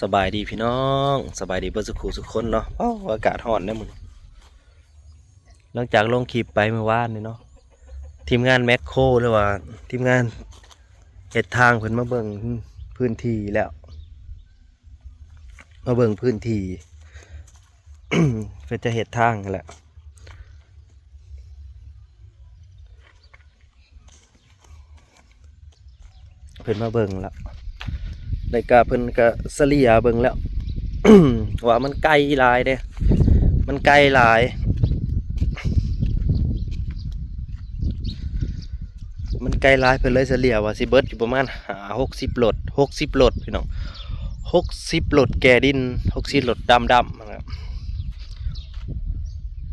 ສະບາຍດີພີ່ນ້ອງ ສະບາຍດີເບິດສູ່ຄູ່ສູ່ຄົນເນາະ. ໂອ້ ອາກາດຮ້ອນເດ້ມື້ນີ້. ຫຼັງຈາກລົງຄລິບໄປມື້ວານນີ້ເນາະ ທີມງານແມັກໂຄ ຫຼືວ່າທີມງານເຮັດທາງເພິ່ນມາເບິ່ງພື້ນທີ່ແລ້ວ ມາເບິ່ງພື້ນທີ່ ເພິ່ນຈະເຮັດທາງຫັ້ນແຫຼະ. ເພິ່ນມາເບິ່ງແລ້ວ ແລ້ວກະເພິ່ນກະສະເລ່ຍເບິ່ງແລ້ວ ວ່າມັນໄກຫຼາຍເດ້ ມັນໄກຫຼາຍ ມັນໄກຫຼາຍ ເພິ່ນເລີຍສະເລ່ຍວ່າຊິເບິດຢູ່ປະມານຫ້າຫົກສິບລົດ ຫົກສິບລົດພີ່ນ້ອງ ຫົກສິບລົດແກ່ດິນ ຫົກສິບລົດດຳໆຫັ້ນນະ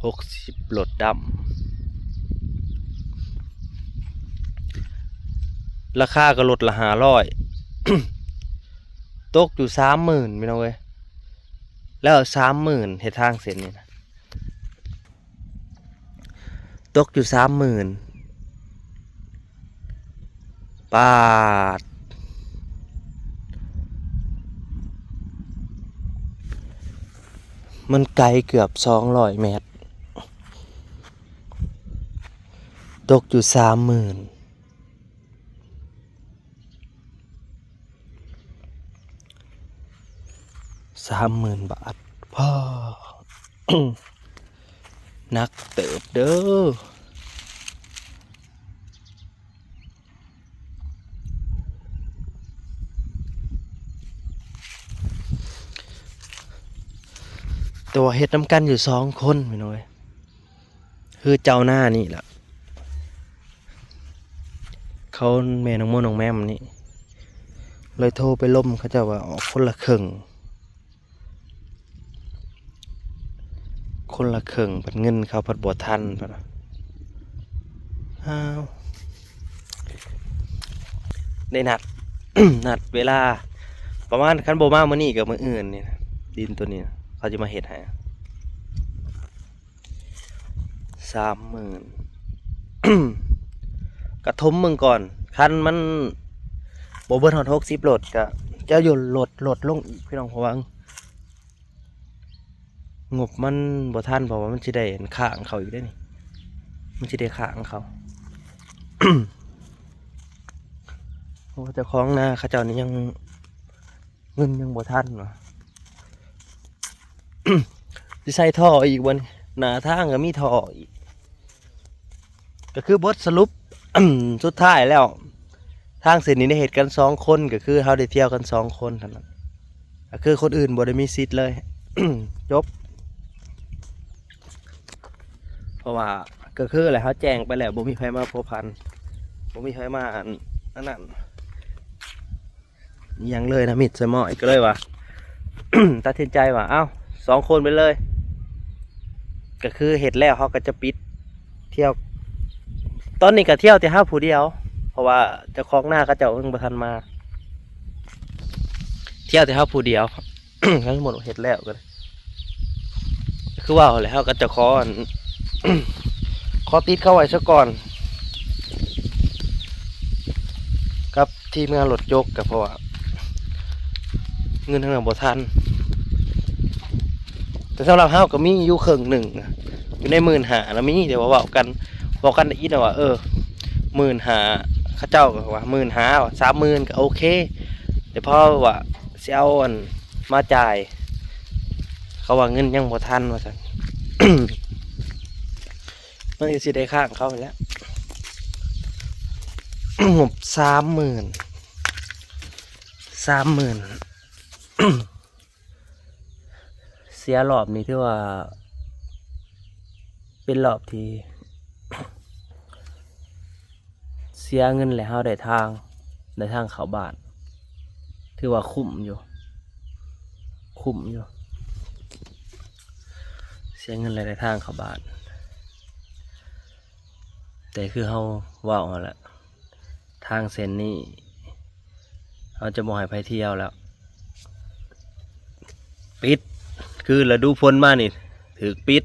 ຫົກສິບລົດດຳ. ລາຄາກໍລົດລະຫ້າຮ້ອຍ ຕົກຢູ່ສາມໝື່ນພີ່ນ້ອງເອີຍ ແລ້ວສາມໝື່ນເຮັດທາງເສັ້ນນີ້ນະ ຕົກຢູ່ສາມໝື່ນ ປາດ ມັນໄກເກືອບສອງຮ້ອຍແມັດ ຕົກຢູ່ສາມໝື່ນ ສາມໝື່ນບາດ ພ້າ ໜັກເຕີບເດີ. ແຕ່ວ່າເຮັດນຳກັນຢູ່ສອງຄົນພີ່ນ້ອງເອີຍ ຄືເຈົ້າໜ້ານີ້ລະ ເຂົາແມ່ນ້ອງມົນນ້ອງແມມນີ້ ເລີຍໂທໄປລົມເຂົາເຈົ້າວ່າອອກຄົນລະເຄິ່ງ ຄົນລະເຄິ່ງ ພັດເງິນເຂົາພັດບໍ່ທັນ ພັດວ່າ ອ້າວ ໄດ້ນັດ ນັດເວລາປະມານ ຄັນບໍ່ມາມື້ນີ້ກໍມື້ອື່ນນີ້ນະ ດິນໂຕນີ້ນະ ເຂົາຈະມາເຮັດໃຫ້ ສາມໝື່ນ ກະຖົມເບິ່ງກ່ອນ ຄັນມັນບໍ່ເບິດຮອດຫົກສິບລົດ ກະຈະຍົນລົດ ລົດລົງອີກພີ່ນ້ອງ ເພາະວ່າງົບມັນບໍ່ທັນ ເພາະວ່າມັນຊິໄດ້ຄ້າງເຂົາອີກເດ້ນີ້ ມັນຊິໄດ້ຄ້າງເຂົາ ເພາະວ່າເຈົ້າຂອງນາເຂົາເຈົ້ານີ້ຍັງ ເງິນຍັງບໍ່ທັນວ່າ ຊິໃສ່ທໍ່ອີກບໍ່ນີ້ ໜ້າທາງກໍມີທໍ່ອີກ ກໍຄືບົດສະຫຼຸບ ສຸດທ້າຍແລ້ວ ທາງເສັ້ນນີ້ໄດ້ເຮັດກັນສອງຄົນ ກໍຄືເຮົາໄດ້ທ່ຽວກັນສອງຄົນເທົ່ານັ້ນ ກໍຄືຄົນອື່ນບໍ່ໄດ້ມີສິດເລີຍ ຈົບ ເພາະວ່າກໍຄືແຫຼະ ເຮົາແຈ້ງໄປແລ້ວ ບໍ່ມີໃຜມາພົວພັນ ບໍ່ມີໃຜມາອັນ ອັນນັ້ນ ອີ່ຫຍັງເລີຍນະ ມິດສະໝອຍ ກໍເລີຍວ່າ ຕັດສິນໃຈວ່າ ເອົ້າ ສອງຄົນໄປເລີຍ ກໍຄືເຮັດແລ້ວເຮົາກໍຈະປິດ ທ່ຽວ ຕອນນີ້ກໍທ່ຽວແຕ່ເຮົາຜູ້ດຽວ ເພາະວ່າເຈົ້າຂອງນາເຂົາເຈົ້າຍັງບໍ່ທັນມາ ທ່ຽວແຕ່ເຮົາຜູ້ດຽວ ຄັນສົມມຸດວ່າເຮັດແລ້ວກໍ ຄືເວົ້າແຫຼະ ເຮົາກໍຈະຂໍອັນ ຂໍຕິດເຂົາໄວ້ຊະກ່ອນ ກັບທີມງານລົດຈົກ ກໍເພາະວ່າເງິນທາງນັ້ນບໍ່ທັນ ແຕ່ສຳລັບເຮົາກໍມີຢູ່ເຄິ່ງໜຶ່ງ ຢູ່ໃນໝື່ນຫ້ານະ ມີ ແຕ່ວ່າເວົ້າກັນ ເວົ້າກັນໄດ້ຍິນວ່າ ເອີ ໝື່ນຫ້າ ເຂົາເຈົ້າກໍວ່າໝື່ນຫ້າ ສາມໝື່ນກໍໂອເຄ ແຕ່ພໍວ່າຊິເອົາອັນ ມາຈ່າຍ ເຂົາວ່າເງິນຍັງບໍ່ທັນວ່າຊັ້ນ ມັນກໍຊິໄດ້ຄ້າງເຂົາຫັ້ນແຫຼະ ງົບສາມໝື່ນ ສາມໝື່ນ ເສຍລອບນີ້ຖືວ່າເປັນລອບທີ່ ເສຍເງິນແລ້ວເຮົາໄດ້ທາງ ໄດ້ທາງເຂົ້າບ້ານ ຖືວ່າຄຸ້ມຢູ່ ຄຸ້ມຢູ່ ເສຍເງິນແລ້ວໄດ້ທາງເຂົ້າບ້ານ ແຕ່ຄືເຮົາເວົ້າຫັ້ນແຫຼະ ທາງເສັ້ນນີ້ ເຮົາຈະບໍ່ໃຫ້ໃຜທ່ຽວແລ້ວ ປິດ ຄືລະດູຝົນມານີ້ ຖືກປິດ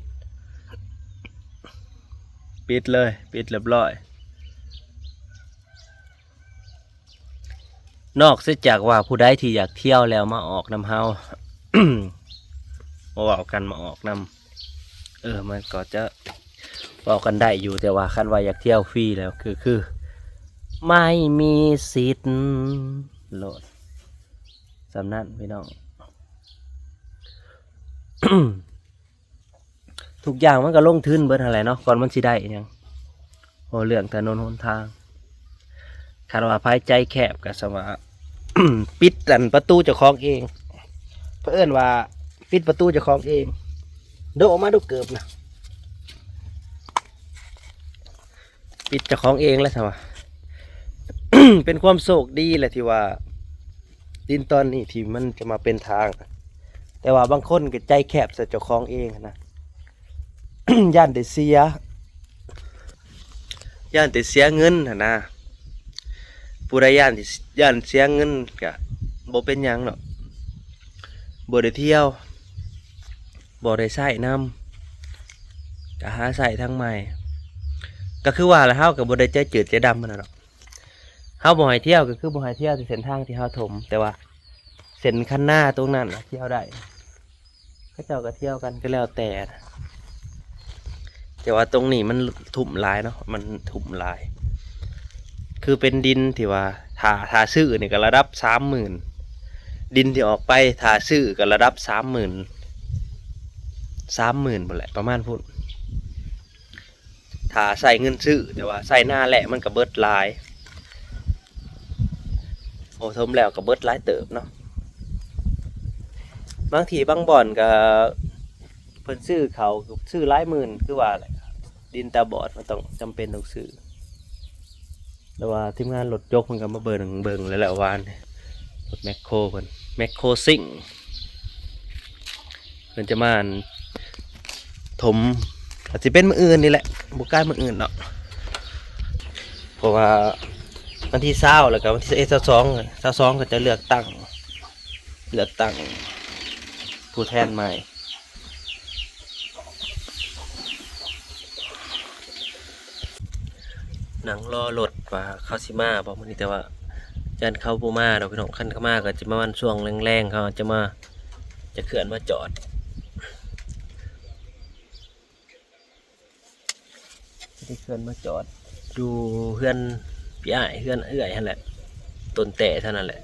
ປິດເລີຍ ປິດລຽບຮ້ອຍ. ນອກເສຍຈາກວ່າຜູ້ໃດທີ່ຢາກທ່ຽວແລ້ວມາອອກນຳເຮົາ ມາເວົ້າກັນ ມາອອກນຳ ເອີ ມັນກໍຈະເວົ້າກັນໄດ້ຢູ່ ແຕ່ວ່າຄັນວ່າຢາກທ່ຽວຟຣີແລ້ວ ຄື ຄື ໄມ່ມີສິດໂລດ ສ່ຳນັ້ນພີ່ນ້ອງ. ທຸກຢ່າງມັນກໍລົງທຶນເບິດຫັ້ນແຫຼະເນາະ ກ່ອນມັນຊິໄດ້ຫຍັງ. ໂອ້ ເລື່ອງຖະໜົນຫົນທາງ ຄັນວ່າໃຜໃຈແຄບກໍສະວ່າ ປິດອັນປະຕູເຈົ້າຂອງເອງ ເຂົາເອີ້ນວ່າປິດປະຕູເຈົ້າຂອງເອງ. ໂດະອອກມາດູເກີບນະ ປິດເຈົ້າຂອງເອງແຫຼະສະວ່າ. ເປັນຄວາມໂຊກດີແຫຼະທີ່ວ່າ ດິນຕອນນີ້ທີ່ມັນຈະມາເປັນທາງ ແຕ່ວ່າບາງຄົນກໍໃຈແຄບໃສ່ເຈົ້າຂອງເອງຫັ້ນນະ ຢ້ານແຕ່ເສຍ ຢ້ານແຕ່ເສຍເງິນຫັ້ນນະ. ຜູ້ໃດຢ້ານ ຢ້ານເສຍເງິນກະບໍ່ເປັນຫຍັງດອກ ບໍ່ໄດ້ທ່ຽວ ບໍ່ໄດ້ໃຊ້ນຳ ກະຫາໃຊ້ທາງໃໝ່. ກະຄືວ່າລະ ເຮົາກະບໍ່ໄດ້ໃຈຈືດໃຈດຳປານນັ້ນດອກ. ເຮົາບໍ່ໃຫ້ທ່ຽວ ກໍຄືບໍ່ໃຫ້ທ່ຽວທີ່ເສັ້ນທາງທີ່ເຮົາຖົມ ແຕ່ວ່າເສັ້ນຄັນນາຕົງນັ້ນນະທ່ຽວໄດ້ ເຂົາເຈົ້າກໍທ່ຽວກັນກໍແລ້ວແຕ່. ແຕ່ວ່າຕົງນີ້ມັນທຸ່ມຫຼາຍເນາະ ມັນທຸ່ມຫຼາຍ ຄືເປັນດິນທີ່ວ່າ ຖ້າ ຖ້າຊື້ນີ້ກໍລະດັບສາມໝື່ນ ດິນທີ່ອອກໄປ ຖ້າຊື້ກໍລະດັບສາມໝື່ນ ສາມໝື່ນພຸ້ນແຫຼະ ປະມານພຸ້ນ. ຖ້າໃຊ້ເງິນຊື້ ແຕ່ວ່າໃຊ້ນາແລ້ວມັນກໍເບິດຫຼາຍ ໂອ້ ຖົມແລ້ວກໍເບິດຫຼາຍເຕີບເນາະ. ບາງທີ່ບາງບ່ອນກໍເພິ່ນຊື້ເຂົ້າ ຊື້ຫຼາຍໝື່ນ ຄືວ່າແຫຼະ ດິນຕາບອດມັນຕ້ອງ ຈຳເປັນຕ້ອງຊື້. ແຕ່ວ່າທີມງານລົດຍົກເພິ່ນກໍມາເບິ່ງ ເບິ່ງແລ້ວວານນີ້ ລົດແມັກໂຄເພິ່ນ ແມັກໂຄຊິງ ເພິ່ນຈະມາ ອັນ ຖົມ ອາດຊິເປັນມື້ອື່ນນີ້ແຫຼະ ບໍ່ກາຍມື້ອື່ນດອກ ເພາະວ່າວັນທີຊາວ ແລ້ວກໍວັນທີຊາວເອັດ ຊາວສອງ ຊາວສອງ ກໍຈະເລືອກຕັ້ງ ເລືອກຕັ້ງຜູ້ແທນໃໝ່. ນັ່ງລໍລົດວ່າເຂົາຊິມາບໍ່ມື້ນີ້ ແຕ່ວ່າຢ້ານເຂົາບໍ່ມາດອກພີ່ນ້ອງ ຄັນເຂົາມາກໍຈະປະມານຊ່ວງແລງໆ ເຂົາອາດຈະມາ ຈະເຄື່ອນມາຈອດ ຈະໄດ້ເຄື່ອນມາຈອດຢູ່ເຮືອນພີ່ອ້າຍ ເຮືອນເອື້ອຍຫັ້ນແຫຼະ ຕົ້ນແຕ້ເທົ່ານັ້ນແຫຼະ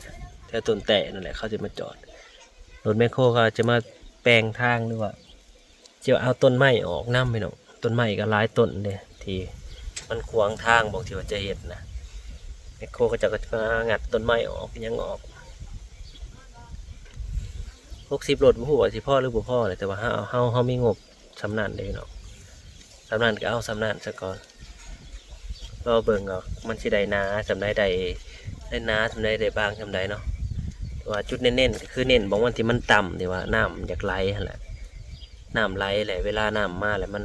ແຖວຕົ້ນແຕ້ນັ້ນແຫຼະ ເຂົາຊິມາຈອດ. ລົດແມັກໂຄເຂົາຈະມາແປງທາງ ຫຼືວ່າ ຊິເອົາຕົ້ນໄມ້ອອກນຳພີ່ນ້ອງ ຕົ້ນໄມ້ກໍຫຼາຍຕົ້ນເດ້ ທີ່ມັນຂວາງທາງບ່ອນທີ່ວ່າຈະເຮັດນະ ແມັກໂຄເຂົາເຈົ້າກໍຈະມາງັດຕົ້ນໄມ້ອອກ ຫຍັງອອກ. ຫົກສິບລົດ ບໍ່ຮູ້ວ່າຊິພໍຫຼືບໍ່ພໍແຫຼະ ແຕ່ວ່າເຮົາ ເຮົາ ເຮົາມີງົບສ່ຳນັ້ນເດ້ພີ່ນ້ອງ ສ່ຳນັ້ນກໍເອົາສ່ຳນັ້ນຊະກ່ອນ. ລໍເບິ່ງວ່າມັນຊິໄດ້ໜາສ່ຳໃດ ໄດ້ ໄດ້ໜາສ່ຳໃດ ໄດ້ບາງສ່ຳໃດເນາະ. ແຕ່ວ່າຈຸດເນັ້ນໆ ກໍຄືເນັ້ນບ່ອນມັນທີ່ມັນຕ່ຳ ທີ່ວ່ານ້ຳຢາກໄຫຼຫັ້ນແຫຼະ ນ້ຳໄຫຼແຫຼະ ເວລານ້ຳມາແລ້ວມັນ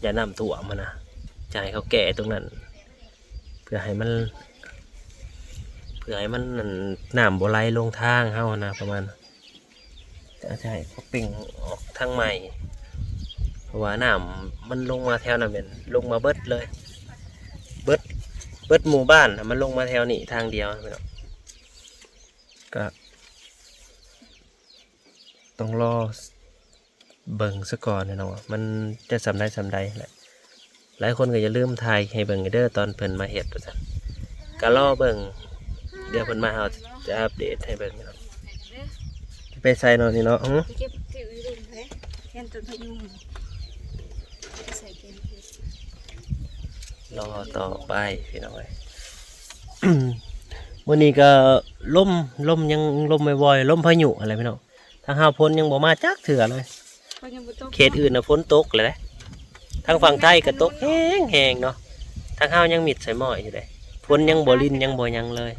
ຢ້ານນ້ຳຖ້ວມຫັ້ນນະ ຈະໃຫ້ເຂົາແກ້ຕົງນັ້ນ ເພື່ອໃຫ້ມັນ ເພື່ອໃຫ້ມັນ ອັນ ນ້ຳບໍ່ໄຫຼລົງທາງເຮົາຫັ້ນນະ ປະມານ ຈະໃຫ້ເຂົາເປັ່ງອອກທາງໃໝ່ ເພາະວ່ານ້ຳມັນລົງມາແຖວນັ້ນແມ່ນລົງມາເບິດເລີຍ ເບິດ ເບິດໝູ່ບ້ານນະ ມັນລົງມາແຖວນີ້ທາງດຽວ ກໍຕ້ອງລໍເບິ່ງຊະກ່ອນເນາະ ວ່າມັນຈະສ່ຳໃດສ່ຳໃດແຫຼະ. ຫຼາຍຄົນກໍຢ່າລືມຖ່າຍໃຫ້ເບິ່ງເດີ ຕອນເພິ່ນມາເຮັດວ່າຊັ້ນ ກໍລໍເບິ່ງ ດຽວເພິ່ນມາເຮົາຈະອັບເດດໃຫ້ເບິ່ງເນາະ. ໄປໃສເນາະນີ້ເນາະ? ຫື? ໄປເກັບຜັກຕິວຢູ່ເທິງເດ້ ແຄມຕົ້ນພະຍຸງ ໄປໃສ່ແກງເຜັດ ລໍຕໍ່ໄປພີ່ນ້ອງເອີຍ. ມື້ນີ້ກໍລົມ ລົມຍັງລົມວອຍໆ ລົມພາຍຸຫັ້ນແຫຼະພີ່ນ້ອງ. ທາງເຮົາຝົນຍັງບໍ່ມາຈັກເທື່ອເລີຍ ເຂດອື່ນນະຝົນຕົກແລ້ວເດ້ ທາງຝັ່ງໄທກໍຕົກແຮງໆເນາະ ທາງເຮົາຍັງມິດໃສ່ໝ້ອຍຢູ່ເດ້ ຝົນຍັງບໍ່ລິນຍັງບໍ່ຫຍັງເລີຍ.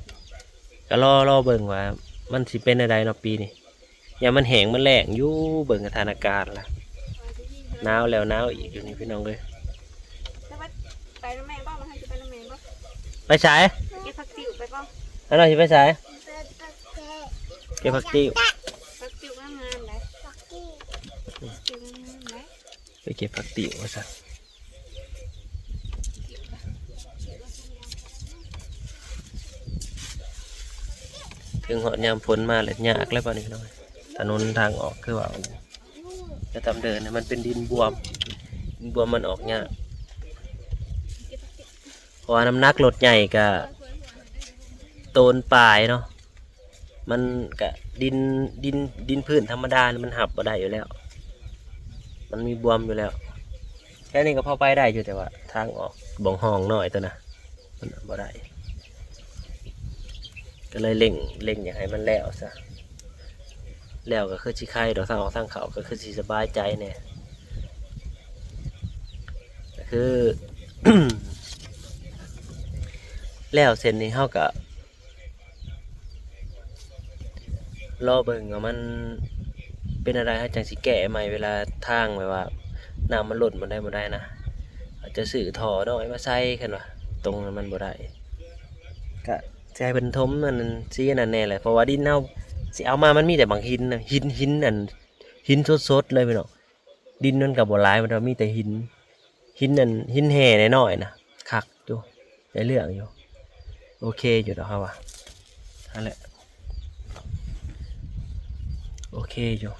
ກໍລໍ ລໍເບິ່ງວ່າມັນຊິເປັນແນວໃດເນາະປີນີ້ ຢ້ານມັນແຫ້ງມັນແລ້ງຢູ່ ເບິ່ງສະຖານະການລະ ໜາວແລ້ວໜາວອີກຢູ່ນີ້ພີ່ນ້ອງເອີຍ. ໄປນຳແມ່ບໍ່? ມາໃຫ້ຊິໄປນຳແມ່ບໍ່? ໄປໃສ? ເກັບຜັກຕິວໄປບໍ່? ອັນນັ້ນຊິໄປໃສ? ເກັບຜັກຕິວ ຜັກຕິວງາມໆເດ້ ໄປເກັບຜັກຕິວວ່າຊັ້ນ. ເຖິງຮອດຍາມຝົນມາແລ້ວຍາກແລ້ວບາດນີ້ພີ່ນ້ອງ. ຖະໜົນທາງອອກຄືວ່າແຕ່ຕາມເດີນມັນເປັນດິນບວມ, ດິນບວມມັນອອກຍາກ ເພາະວ່ານ້ຳໜັກລົດໃຫຍ່ກະໂຕນປາຍເນາະ, ມັນກະດິນ ດິນ ດິນພື້ນທຳມະດາມັນຮັບບໍ່ໄດ້ຢູ່ແລ້ວ, ມັນມີບວມຢູ່ແລ້ວ. ແຖວນີ້ກໍພໍໄປໄດ້ຢູ່ ແຕ່ວ່າທາງອອກບ່ອງຮ່ອງນ້ອຍຕົວນະ ມັນບໍ່ໄດ້ ກໍເລີຍເລັ່ງ ເລັ່ງຢາກໃຫ້ມັນແລ້ວຊະ, ແລ້ວກໍຄືຊິໄຄດອກ, ທາງອອກທາງເຂົ້າກໍຄືຊິສະບາຍໃຈແດ່. ກໍຄື ແລ້ວເສັ້ນນີ້ເຮົາກໍ ລໍເບິ່ງວ່າມັນເປັນແນວໃດ ເຮົາຈັ່ງຊິແກ້ໃໝ່. ເວລາທາງແບບວ່ານ້ຳມັນລົ້ນບ່ອນໃດບ່ອນໃດນະ ອາດຈະຊື້ທໍ່ນ້ອຍມາໃສ່, ຄັນວ່າຕົງນັ້ນມັນບໍ່ໄດ້ ກະຊິໃຫ້ເພິ່ນຖົມອັນນັ້ນ ຊິອັນນັ້ນແດ່ແຫຼະ, ເພາະວ່າດິນເຮົາຊິເອົາມາ ມັນມີແຕ່ບັກຫີນນະ, ຫີນ ຫີນອັນ ຫີນສົດໆເລີຍພີ່ນ້ອງ. ດິນມັນກໍບໍ່ຫຼາຍ ມັນກໍມີແຕ່ຫີນ ຫີນອັນ ຫີນແຮ່ນ້ອຍໆນະ ຄັກຢູ່ ໄດ້ເລື່ອງຢູ່ ໂອເຄຢູ່ດອກເຮົາວ່າ. ຫັ້ນແຫຼະ ໂອເຄຢູ່,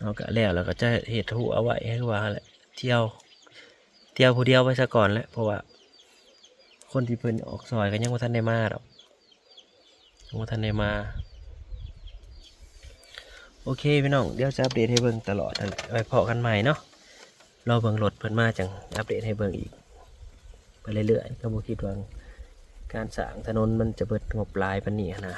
ເຮົາກະແລ້ວ ແລ້ວກໍຈະເຮັດຮົ້ວເອົາໄວ້ ຄືວ່າຫັ້ນແຫຼະ, ທ່ຽວ ທ່ຽວຜູ້ດຽວໄປຊະກ່ອນແຫຼະ ເພາະວ່າຄົນທີ່ເພິ່ນອອກຊ່ອຍກໍຍັງບໍ່ທັນໄດ້ມາດອກ. ຍັງບໍ່ທັນໄດ້ມາ. ໂອເຄພີ່ນ້ອງ, ດຽວຈະອັບເດດໃຫ້ເບິ່ງຕະຫຼອດຫັ້ນແຫຼະ, ໄວ້ພໍ້ກັນໃໝ່ເນາະ. ລໍເບິ່ງລົດເພິ່ນມາ ຈັ່ງອັບເດດໃຫ້ເບິ່ງອີກໄປເລື້ອຍໆ. ກໍບໍ່ຄິດວ່າການສ້າງຖະໜົນມັນຈະເບິດງົບຫຼາຍປານນີ້ຫັ້ນນະ.